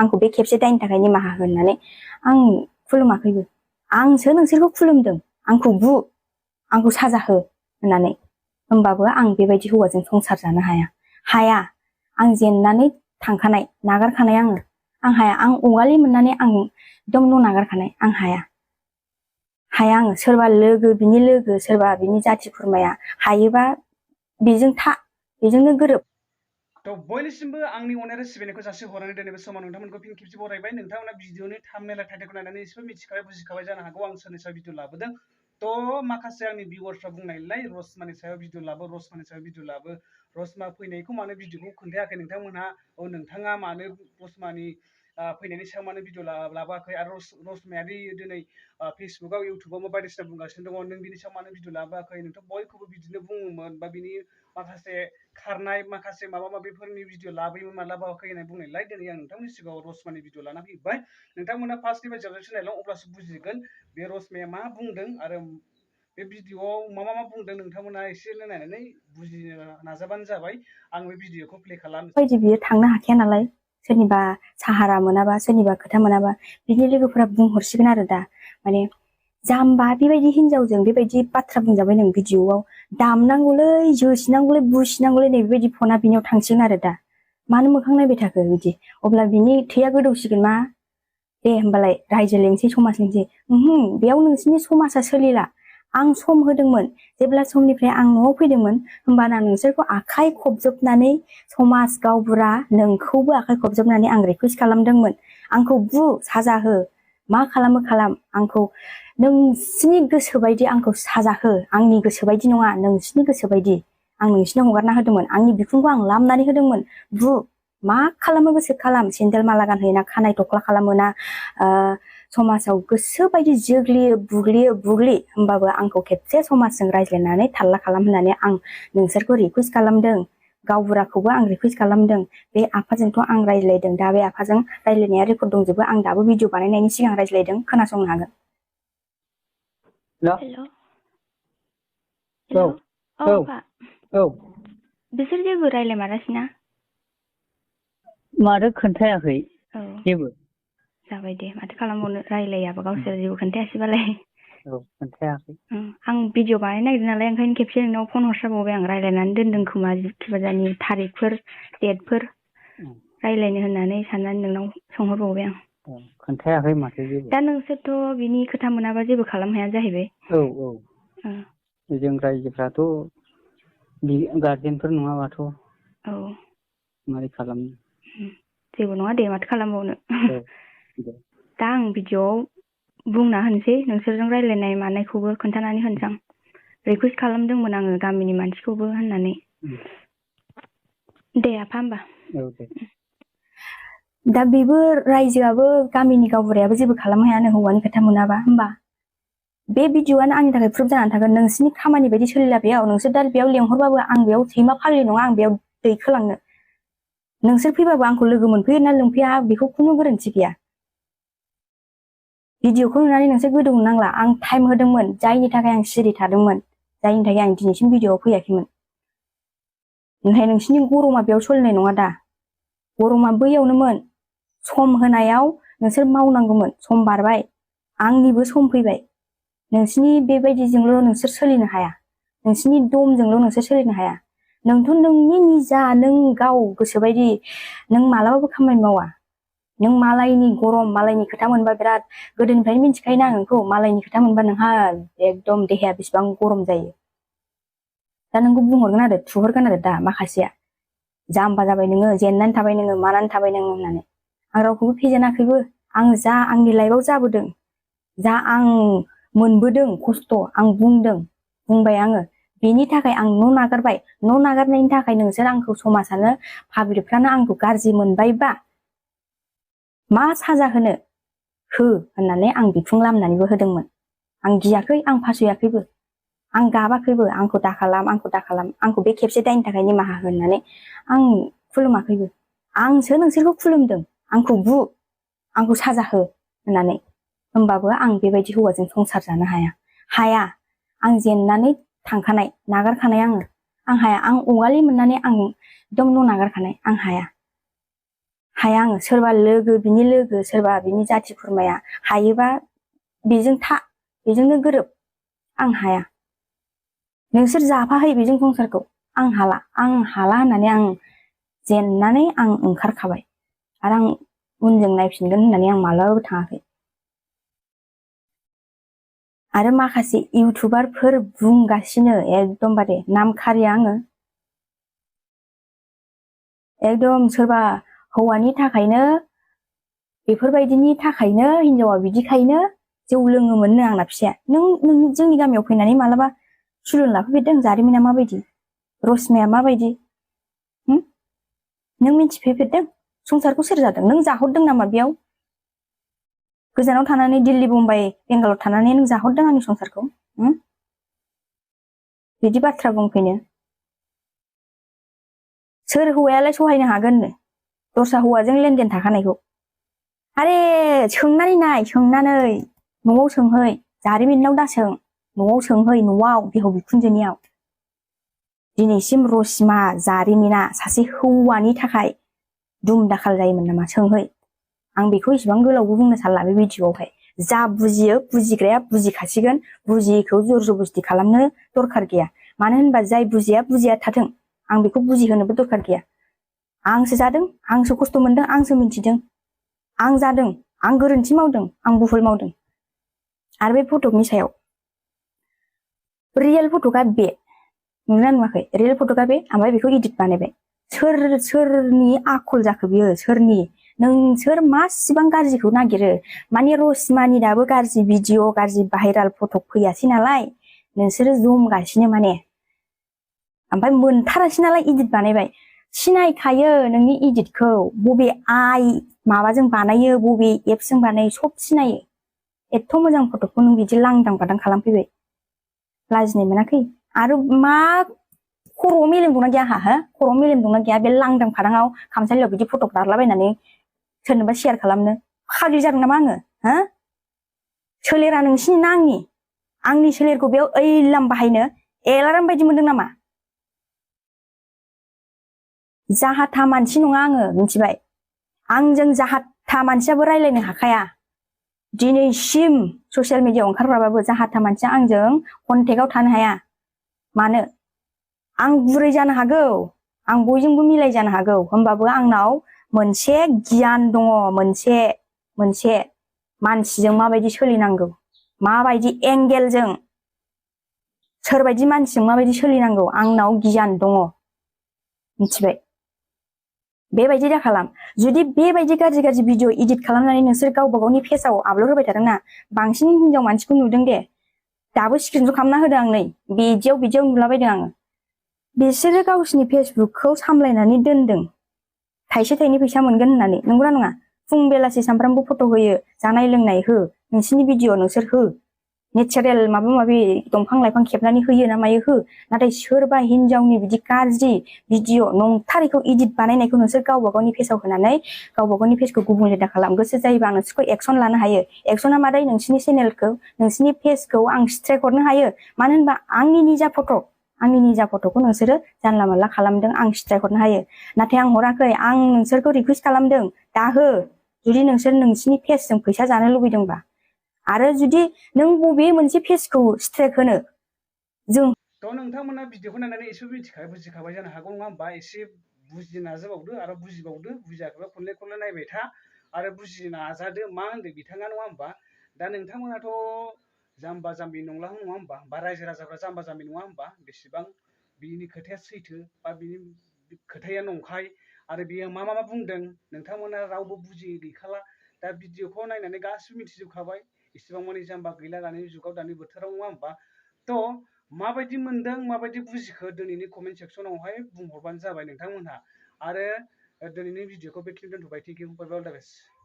आंखौ बे खेबसे दायनि थाखाय निमाहा हो होननानै आं खुलुमाखैबो आंसो नोंसोरखौ खुलुमदों आंखौ बु आंखौ साजा हो होननानै होमबाबो आं बेबायदि हौवाजों संसार जानो हाया आं जेननानै थांखानाय नागारखानाय आं हाया आं अगालि मोननानै आं एकदम न' नागारखानाय आं हाया आङो सोरबा लोगो बिनि लोगो सोरबा बिनि जाथि खुरमाया हायोबा बेजोंनो गोरोब तो बयनिसिमबो आंनि अननाय आरो सिबिनायखौ जासि हरनानै दोनै बे समाव नोंथांमोनखौ फिन खेबसे बरायबाय नोंथांमोना भिडिअनि थाम्बनेल टाइटेलखौ नायनानै एसेबो मिथिखाबाय बुजिखाबाय जानो हागौ आं सोरनि सायाव भिडिअ लाबोदों तो माखासे आंनि भिउवार्सफ्रा बुंनायलाय रसमानि सायाव भिडिअ लाबो रसमानि सायाव भिडिअ लाबो रसमा फैनायखौ मानो भिडिअखौ खोन्थायाखै नोंथांमोनहा नोंथाङा मानो रसमानि फैनायनि सायाव मानो भिडिअ लाबोआखै आरो रसमायादि दिनै फेसबुकाव इउटुबाव बायदिसिना बुंगासिनो दङ नों बिनि सायाव मानो भिडिअ लाबोआखै नोंथ' बयखौबो बिदिनो बुङोमोन बा बिनि माखासे खारनाय माखासे माबा माबिफोरनि भिडिअ लाबोयोमोन मानो लाबोआखै होननानै बुंनायलाय दिनै आं नोंथांनि सिगाङाव रसमानि भिडिअ लाना फैबाय नोंथांमोना फार्स्टनिफ्राय जोबजासिम नायलां अब्लासो बुजिगोन बे रसमाया मा बुंदों आरो बे भिडिअआव मा बुंदों नोंथांमोना एसे नायनानै बुजिनो नाजाबानो जाबाय आं बे भिडिअखौ प्ले खालामनोसै बायदि बियो थांनो हाखाया नालाय सोरनिबा साहारा मोनाबा सोरनिबा खोथा मोनाबा बिनि लोगोफोरा बुंहरसिगोन आरो दा माने जाम्बा बेबायदि हिनजावजों बेबायदि बाथ्रा बुंजाबाय नों भिडिअआव दामनांगौलै जोसिनांगौलै बुसिनांगौलै नै बेबायदि फना बिनियाव थांसिगोन आरो दा मानो मोखां नायबाय थाखो बिदि अब्ला बिनि थैया गोदौसिगोन मा दे होमबालाय रायजो लेंसै समाज लेंसै बेयाव नोंसिनि समाजा सोलिला आं सम होदोंमोन जेब्ला समनिफ्राय आं न'आव फैदोंमोन होमबाना नोंसोरखौ आखाइ खबजोबनानै समाज गावबुरा नोंखौबो आखाइ खबजोबनानै आं रिकुवेस्ट खालामदोंमोन आंखौ बु साजा हो मा खालामो खालाम आंखौ नोंसिनि गोसो बायदि आंखौ साजा हो आंनि गोसो बायदि नङा नोंसिनि गोसो बायदि आं नोंसिनो हगारना होदोंमोन आंनि बिखुंखौ आं लामनानै होदोंमोन बु मा खालामो गोसो खालाम सेन्देल माला गानहोयोना खानाय थख्ला खालामोना समाजाव गोसो बायदि जोग्लियो बुग्लि होमबाबो आंखौ खेबसे समाजजों रायज्लायनानै थाल्ला खालाम होननानै आं नोंसोरखौ रिकुवेस्ट खालामदों गावबुराखौबो आं रिकुवेस्ट खालामदों बे आफाजोंथ' आं रायज्लायदों दा बे आफाजों रायज्लायनाया रेकर्ड दंजोबो आं दाबो भिडिअ बानायनायनि सिगां रायज्लायदों खोनासंनो हागोन बिसोर जेबो रायज्लायमारासैना माथो खोन्थायाखै जेबो जाबाय दे माथो खालामबावनो रायज्लायाबा गावसोर जेबो खोन्थायासैबालाय खोन्थायाखै आं भिडिअ बानायनो नागिरदों नालाय ओंखायनो खेबसे नोंनाव फन हरस्राबावबाय आं रायज्लायनानै दोनदों खोमा खिबाजानि थारिखफोर डेटफोर रायज्लायनो होननानै साननानै नोंनाव सोंहरबावबाय आं खोन्थायाखै माथो जेबो दा नोंसोरथ' बिनि खोथा मोनाबा जेबो खालाम हाया जाहैबाय जों रायजोफ्राथ' गार्जेनफोर नङाबाथ' मारै खालामनो जेबो नङा दे माथो खालामबावनो दा आं भिडिअआव बुंना होनोसै नोंसोरजों रायज्लायनाय मानायखौबो खोन्थानानै होनोसै आं रिकुवेस्ट खालामदोंमोन आङो गामिनि मानसिखौबो होननानै दे आफा होमबा दा बेबो रायजोआबो गामिनि गावबुरायाबो जेबो खालामनो हायानो हौवानि खोथा मोनाबा होमबा बे भिडिअआनो आंनि थाखाय प्रुफ जानानै थागोन नोंसिनि खामानि बायदि सोलिला बेयाव नोंसोर दा बेयाव लेंहरबाबो आं बेयाव सैमा फाग्लि नङा आं बेयाव दैखोलांनो नोंसोर फैबाबो आंखौ लोगो मोनफैयो ना लोंफैया बेखौ खुनु गोरोन्थि गैया भिडिअखौ नुनानै नोंसोर गोदौनो नांला आं टाइम होदोंमोन जायनि थाखाय आं सिरि थादोंमोन जायनि थाखाय आं दिनैसिम भिडिअआव फैयाखैमोन ओमफ्राय नोंसिनि गरमा बेयाव सोलिनाय नङा दा गरमा बैयावनोमोन सम होनायाव नोंसोर मावनांगौमोन सम बारबाय आंनिबो सम फैबाय नोंसिनि बेबायदिजोंल' नोंसोर सोलिनो हाया नोंसिनि दमजोंल' नोंसोर सोलिनो हाया नोंथ' नोंनि निजा नों गाव गोसोबायदि नों मालाबाबो खामानि मावा नों मालायनि गरम मालायनि खोथा मोनबा बिराद गोदोनिफ्रायनो मिथिखायोना नोंखौ मालायनि खोथा मोनबा नोंहा एकदम देहाया बेसेबां गरम जायो दा नोंखौ बुंहरगोन आरो थुहरगोन आरो दा माखासेया जाम्बा जाबाय नोङो जेननानै थाबाय नोङो मानानै थाबाय नोङो होननानै आं रावखौबो फेजेनाखैबो आं जा आंनि लाइफआव जाबोदों जा आं मोनबोदों खस्थ' आं बुंबाय आङो बेनि थाखाय आं न' नागारबाय न' नागारनायनि थाखाय नोंसोर आंखौ समाजानो पाब्लिकफ्रानो आंखौ गाज्रि मोनबायबा मा साजा होनो हो होननानै आं बिखुं लामनानैबो होदोंमोन आं गियाखै आं फासयाखैबो आं गाबाखैबो आंखौ दाखालाम आंखौ बे खेबसे दायनि थाखाय निमाहा हो होननानै आं खुलुमाखैबो आंसो नोंसोरखौ खुलुमदों आंखौ बु आंखौ साजा हो होननानै होमबाबो आं बेबायदि हौवाजों संसार जानो हाया आं जेननानै थांखानाय नागारखानाय आं हाया आं अगालि मोननानै आं एकदम न' नागारखानाय आं हाया आङो सोरबा लोगो बिनि लोगो सोरबा बिनि जाथि खुरमाया हायोबा बेजों बेजोंनो गोरोब आं हाया नोंसोर जाफाहै बेजों संसारखौ आं हाला होननानै आं जेननानै आं ओंखारखाबाय आरो आं उनजों नायफिनगोन होननानै आं मालाबाबो थाङाखै आरो माखासे इउटुबारफोर बुंगासिनो एकदमबारे नाम खारिया आङो एकदम सोरबा हौवानि थाखायनो बेफोरबायदिनि थाखायनो हिनजावा बिदिखायनो जौ लोङोमोननो आंना फिसाया नों जोंनि गामियाव फैनानै मालाबा सुलुन लाफैफेरदों जारिमिना माबायदि रसमाया माबायदि नों मिथिफैफेरदों संसारखौ सोर जादों नों जाहरदों नामा बेयाव गोजानाव थानानै दिल्ली मुम्बाइ बेंगालर थानानै नों जाहरदों आंनि संसारखौ बिदि बाथ्रा बुंफैनो सोर हौवायालाय सहायनो हागोननो दस्रा हौवाजों लेनदेन थाखानायखौ आरे सोंनानै नाय सोंनानै न'आव सोंहै जारिमिनाव दासों न'आव सोंहै न'आव बिहाव बिखुनजोनियाव दिनैसिम रसमा जारिमिना सासे हौवानि थाखाय दुम दाखाल जायोमोन नामा सोंहै आं बेखौ इसेबां गोलावबो बुंनो सानला बे भिडिअआवहाय जा बुजियो बुजिग्राया बुजिखासिगोन बुजियैखौ जर जबस्ति खालामनो दरखार गैया मानो होनबा जाय बुजिया थाथों आं बेखौ बुजिहोनोबो दरखार गैया आंसो जादों आंसो खस्थ' मोनदों आंसो मिथिदों आं जादों आं गोरोन्थि मावदों आं भुल मावदों आरो बे फटकनि सायाव रियेल फटका बे नुना नुवाखै रियेल फटका बे ओमफ्राय बेखौ इडिट बानायबाय सोरनि आखल जाखो बियो सोरनि नोंसोर मासिबां गाज्रिखौ नागिरो माने रसमानि दाबो गाज्रि भिडिअ गाज्रि भाइराल फटक फैयासै नालाय नोंसोरो जमगासिनो माने ओमफ्राय मोनथारासै नालाय इडिट बानायबाय सिनायखायो नोंनि इडिटखौ बबे माबाजों बानायो बबे एपजों बानायो सब सिनायो एथ' मोजां फटकखौ नों बिदि लांदां बादां खालामफैबाय लाजिनाय मोनाखै आरो मा खर'आव मेलेम दंना गैया आंहा खर'आव मेलेम दंना गैया बे लांदां फादाङाव खामसालियाव बिदि फटक दारलाबायनानै सोरनोबा शेयार खालामनो फाग्लि जादों नामा आङो सोलेरा नोंसिनि ना आंनि सोलेरखौ बेयाव ओइलाम बाहायनो एलाराम बायदि मोनदों नामा जाहाथा मानसि नङा आङो मिथिबाय आंजों जाहाथा मानसियाबो रायलायनो हाखाया दिनैसिम ससियेल मिडियायाव ओंखारग्राबाबो जाहाथा मानसिया आंजों कन्टेक्टआव थानो हाया मानो आं बुरै जानो हागौ आं बयजोंबो मिलाय जानो हागौ होमबाबो आंनाव मोनसे गियान दङ मोनसे मानसिजों माबायदि सोलिनांगौ माबायदि एंगेलजों सोरबायदि मानसिजों माबायदि सोलिनांगौ आंनाव गियान दङ मिथिबाय बेबायदि दा खालाम जुदि बेबायदि गाज्रि भिडिअ इडिट खालामनानै नोंसोर गावबा गावनि पेजआव आपल'ड होबाय थादोंना बांसिन हिनजाव मानसिखौ नुदों दे दाबो स्क्रिनशट खालामना होदों आं नै बिदियाव नुलाबायदों आङो बिसोरो गावसिनि फेसबुकखौ सामलायनानै दोनदों थाइसे थाइनै फैसा मोनगोन होननानै नंगौना नङा फुं बेलासि सामफ्रामबो फट' होयो जानाय लोंनाय हो नोंसिनि भिडिअ नोंसोर हो नेचारेल माबा माबि दंफां लाइफां खेबनानै होयो ना मायो हो नाथाय सोरबा हिनजावनि बिदि गाज्रि भिडिअ नंथारैखौ इडिट बानायनायखौ नोंसोर गावबा गावनि पेजआव होनानै गावबा गावनि पेजखौ गुबुंले दा खालाम गोसो जायोबा आं नोंसोरखौ एक्सन लानो हायो एक्सना मादै नोंसिनि चेनेलखौ नोंसिनि पेजखौ आं स्ट्राइक हरनो हायो मानो होनबा आंनि निजा फट'खौ नोंसोरो जानला मानला खालामदों आं स्ट्राइक हरनो हायो नाथाय आं हराखै आं नोंसोरखौ रिकुवेस्ट खालामदों दा हो जुदि नोंसोर नोंसिनि पेजजों फैसा जानो लुबैदोंबा आरो जुदि नों बबे मोनसे पेजखौ स्ट्राइक होनो जों थ' नोंथांमोना भिडिअखौ नायनानै एसे बुजिखाबाय जानो हागौ नङा होमबा एसे बुजिनो नाजाबावदो आरो बुजिबावदो बुजियाखैबा खनले नायबाय था आरो बुजिनो नाजादो मा होनदों बिथाङा नङा होमबा दा नोंथांमोनाथ' जाम्बा जाम्बि नंला नङा होमबा बा रायजो राजाफ्रा जाम्बा जाम्बि नङा होमबा बेसेबां बिनि खोथाया सैथो बा बिनि खोथाया नंखाय आरो बियो मा बुंदों नोंथांमोना रावबो बुजियै गैखाला दा भिडिअखौ नायनानै गासिबो मिथिजोबखाबाय इसेबां मानि जाम्बा गैला दानि जुगाव दानि बोथोराव नङा होमबा थ' माबायदि मोनदों माबायदि बुजिखो दिनैनि कमेन्ट सेक्सनावहाय बुंहरबानो जाबाय नोंथांमोनहा आरो दिनैनि भिडिअखौ बेखिनि दोनथ'बाय thank you bye bye all the best